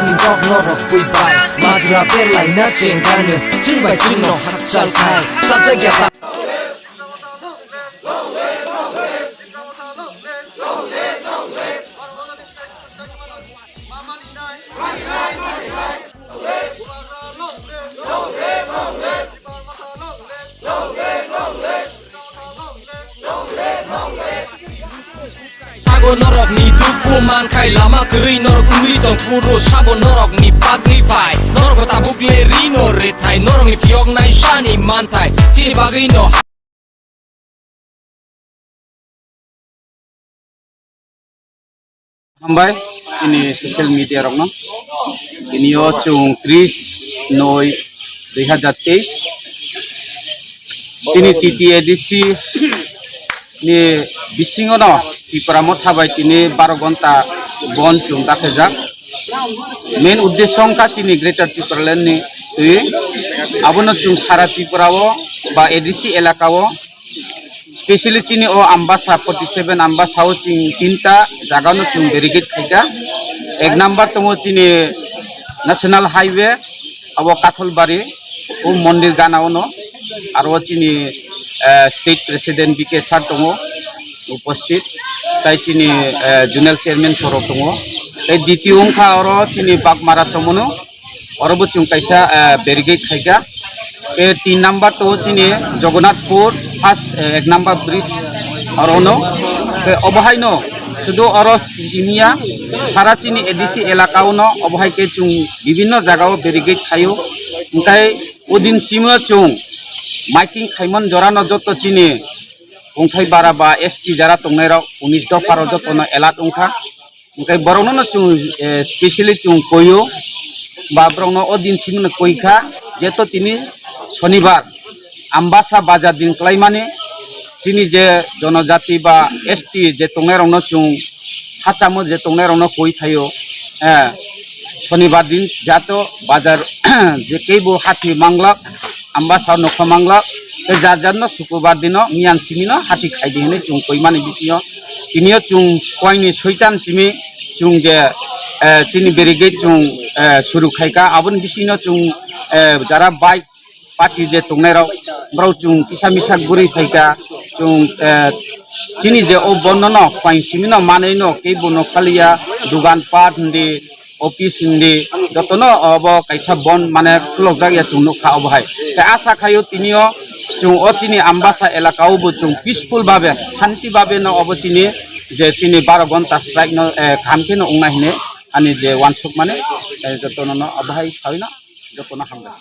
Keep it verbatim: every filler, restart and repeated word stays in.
Ni bok norok bui bai majra berlai na chengani, chini bai chini no hakchal khai, sajak ya ta. Sabo norok ni dukhu mankhai lama kwrwi norok wngwi tong phuru sabo norok ni bagwi phai norok tabuk le ri no rethai norok ni phiyok nai sani manthai chini bagwi no. Hambai chini social media rokno. Tini o chwng tris noi dui hazar teis. Chini T T A D C ni bisingo no Tipra Motha bai tini baro gonta bon chwng dakhajak. Main uddesho wngkha chini Greater Tipraland ni twi. Abono chwng sara Tripura o ba A D C elaka o specially chini o Ambasa forty seven Ambasa o chwng tinta jaga no chwng barricade khaikha. Ek number tongo chini National Highway, abo Katholbari, o mondir gana ono, aro chini, eh, State President B K sir tongo, uposthit, tai chini, eh, Zonal Chairman sorok tongo, tai diti wngkha oro chini Bagmara Chomonu, oro bo chwng kaisa, eh, barricade khaikha. Tei tin number to chini Jagannathpur first, eh, ek number bridge orono. Tei obohaino sudu oro simiya sara chini A D C elaka ono obohai khe chwng bibinno jaga o barricade khaio. Hwnkhe o din simo chwng miking khaimon jorano joto chini kongthai bara ba S T jara tongnairok unis dopha rok jotono alert wngkha. Hwnkhe borokno no chwng, eh, specially chwng koio ba borokno o din simi no koi kha, jeto tini Sonibar Ambasa bazar din klaimani chini je jonojati ba S T je tongnairokno chwng hachamo je tongnairokno koi thaio, eh, Sonibar din jato bazar je keibo hati manglak Ambasa nokha manglak, tei jar jar no Sukubar dino miyang simi no hati khai di hinui chwng koimani bisingo. Tini o chwng koini soitan simi chwng je, eh, chini barricade chwng, eh, suru khaikha, aboni bisingo chwng, eh, jara bike party je tongnairok, borok chwng kisa misa guri phaikha, chwng, eh, chini je o bondo no koini simi no manwi no keibo no khaliya, dugan pat hindi, office hindi jotono obo kaisa bon mane khulokjak ya chwng nukha obo hai. Tei asa khaio tini o chwng o chini Ambasa elaka o bo chwng peaceful babe, shanti babe no obo chini je chini baro gonta strike no, eh, kaham khe no wngnai hine ani je wansuk mane, eh, jotono no obo hai sawi no jotono hambai.